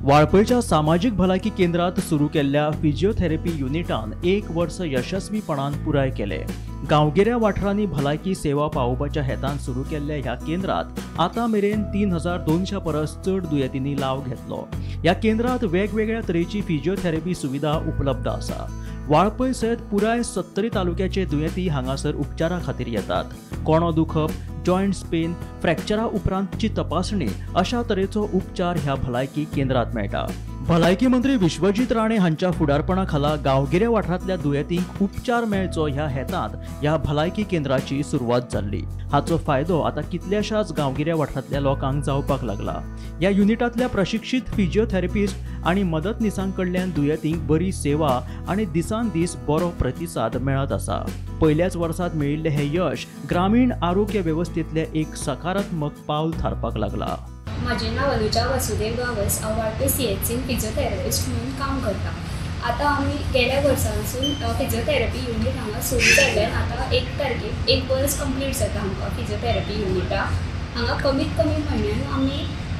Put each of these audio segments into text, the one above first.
वाळपयच्या सामाजीक भलायकी केंद्रात सुरू केल्ल्या फिजिओथेरपी युनिटान एक वर्स यशस्वीपणान पुराय केले। गांवगिऱ्या वाठारांनी भलायकी सेवा पावोवपाच्या हेतान सुरू केल्ल्या ह्या केंद्रात आतां मेरेन 3200 परस चड दुयेंतींनी लाव घेतलो। ह्या केंद्रात वेगवेगळ्या तरेची फिजिओथेरपी सुविधा उपलब्ध आसा। वाळपय सयत पुराय 70 तालुक्याचे दुयेंती हांगासर उपचारा खातीर येतात। कोणो दुखप, जॉयंट्स पेन, फ्रॅक्चरा उपरांतची तपासणी अशा तरेचो उपचार ह्या भलायकी केंद्रात मेळटा। भलायकी मंत्री विश्वजीत राणे हांच्या फुडारपणा खाला गांवगिऱ्या वाठारांतल्या दुयेंतींक उपचार मेळचो ह्या हेतान ह्या भलायकी केंद्राची सुरवात जाल्ली। हाचो फायदो आतां कितल्याशाच गांवगिऱ्या वाठारांतल्या लोकांक जावपाक लागला। ह्या युनिटांतल्या प्रशिक्षीत फिजिओथेरपिस्ट आनी मदतनिसां कडल्यान दुयेंतींक बरी सेवा आनी दिसान दीस बरो प्रतिसाद मेळत आसा। पयल्याच वर्सात मेळिल्लें हें यश ग्रामीण आरोग्य वेवस्थेंतलें एक सकारात्मक पावल थारपाक लागला। म्हजें नांव अनुजा वसुदेव गांवस। हांव वाळपय CHCन फिजिओथेरपिस्ट म्हणून काम करता। आतां आमी गेल्या वर्सांसून फिजिओथेरपी युनीट हांगा सुरू जाल्ल्यान आतां 1 तारखेक 1 वर्स कंप्लीट जाता आमकां फिजिओथेरपी युनिटाक। हांगा कमीत कमी म्हयन्यान आमी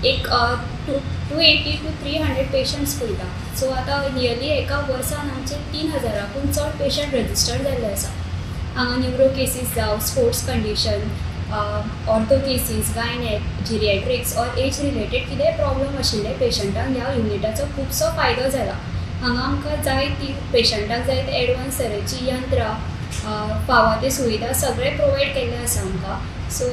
एक 280 to 300 patients पळयता। सो आतां नियरली एका वर्सान आमचे 3000कून चड पेशंट रजिस्टर्ड जाल्ले आसा। हांगा न्युरो केसीस जावं, sports condition, ortho cases, gynaec, geriatrics or age related कितेंय प्रॉब्लम आशिल्ले पेशंटांक ह्या युनिटाचो खुबसो फायदो जाला। हांगा आमकां जाय ती पेशंटाक जाय ते एडवान्स तरेची यंत्रां, फावा ते सुविधा सगळें प्रोवायड केल्लें आसा आमकां। सो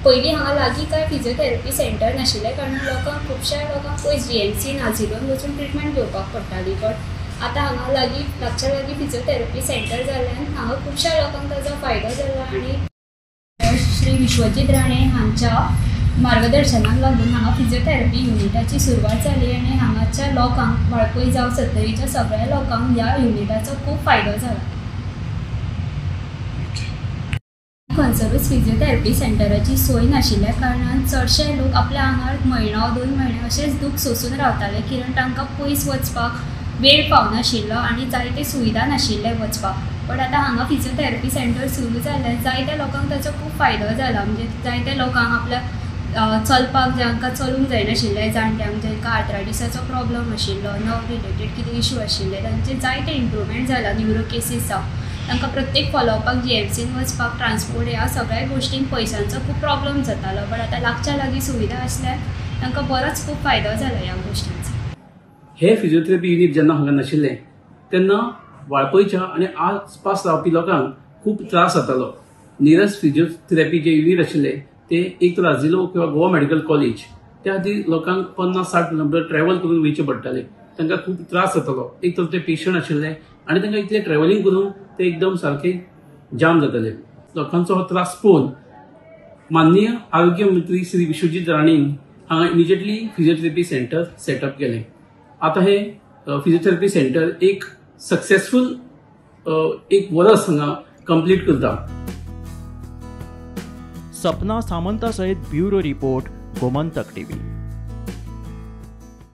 पयलीं हांगा लागीं कांय फिजिओथेरपी सेंटर नाशिल्ल्या कारणान लोकांक, खुबश्या लोकांक पयस GMC नाझिलोन वचून ट्रिटमेंट घेवपाक पडटाली। बट आतां हांगा लागीं लागच्या लागीं फिजिओथेरपी सेंटर जाल्ल्यान हांगा खुबश्या लोकांक ताजो फायदो जाला आनी श्री विश्वजीत राणे हांच्या मार्गदर्शनाक लागून हांगा फिजिओथेरपी युनिटाची सुरवात जाली आनी हांगाच्या लोकांक, वाळपय जावं सत्तरीच्या सगळ्या लोकांक ह्या युनिटाचो खूब फायदो जाला। खंयसरूच फिजिओथेरपी सेंटराची सोय नाशिल्ल्या कारणान चडशे लोक आपल्या आंगार म्हयनो 2 म्हयने अशेंच दूख सोंसून रावताले, कित्याक तांकां पयस वचपाक वेळ पावनाशिल्लो आनी जायते सुविधा नाशिल्ले वचपाक। बट आतां हांगा फिजिओथेरपी सेंटर सुरू जाल्ल्यान जायत्या लोकांक ताचो खूब फायदो जाला। म्हणजे जायत्या लोकांक आपल्या चलपाक, जांकां चलूंक जायनाशिल्लें, जाणट्यांक जांकां आर्थरायटिसाचो प्रॉब्लम आशिल्लो, नर्व रिलेटेड कितें इशू आशिल्ले, तांचे जायते इम्प्रूवमेंट जाला। न्युरो केसीस जावं, तांकां प्रत्येक फॉलोअपाक GMCन वचपाक ट्रान्सपोर्ट ह्या सगळ्या गोश्टींक पयशांचो खूब प्रॉब्लम जातालो। बट आतां लागच्या लागीं सुविधा आसल्यार तांकां बरोच खूब फायदो जाला ह्या गोश्टींचो। हे फिजिओथेरपी युनीट जेन्ना हांगा नाशिल्लें तेन्ना वाळपयच्या आनी आसपास रावपी लोकांक खूब त्रास जातालो। नियरस्ट फिजिओथेरपी जे युनीट आशिल्ले ते एक तर आजिलो किंवा गोवा मेडिकल कॉलेज, त्या खातीर लोकांक 50-60 किलोमिटर ट्रॅव्हल करून वयचें पडटालें। तांकां खूब त्रास जातालो। एक तर ते पेशंट आशिल्ले आनी तांकां इतलें ट्रॅव्हलिंग करून ते एकदम सारके जाम जाताले। लोकांचो हो त्रास पळोवन माननीय आरोग्य मंत्री श्री विश्वजीत राणेन हांगा इमिजिएटली फिजिओथेरपी सेंटर सेटअप केलें। आतां हे फिजिओथेरपी सेंटर एक सक्सेसफुल 1 वर्स हांगा कंप्लीट करता। सपना सामंता सहित ब्युरो रिपोर्ट, गोमंतक टीव्ही।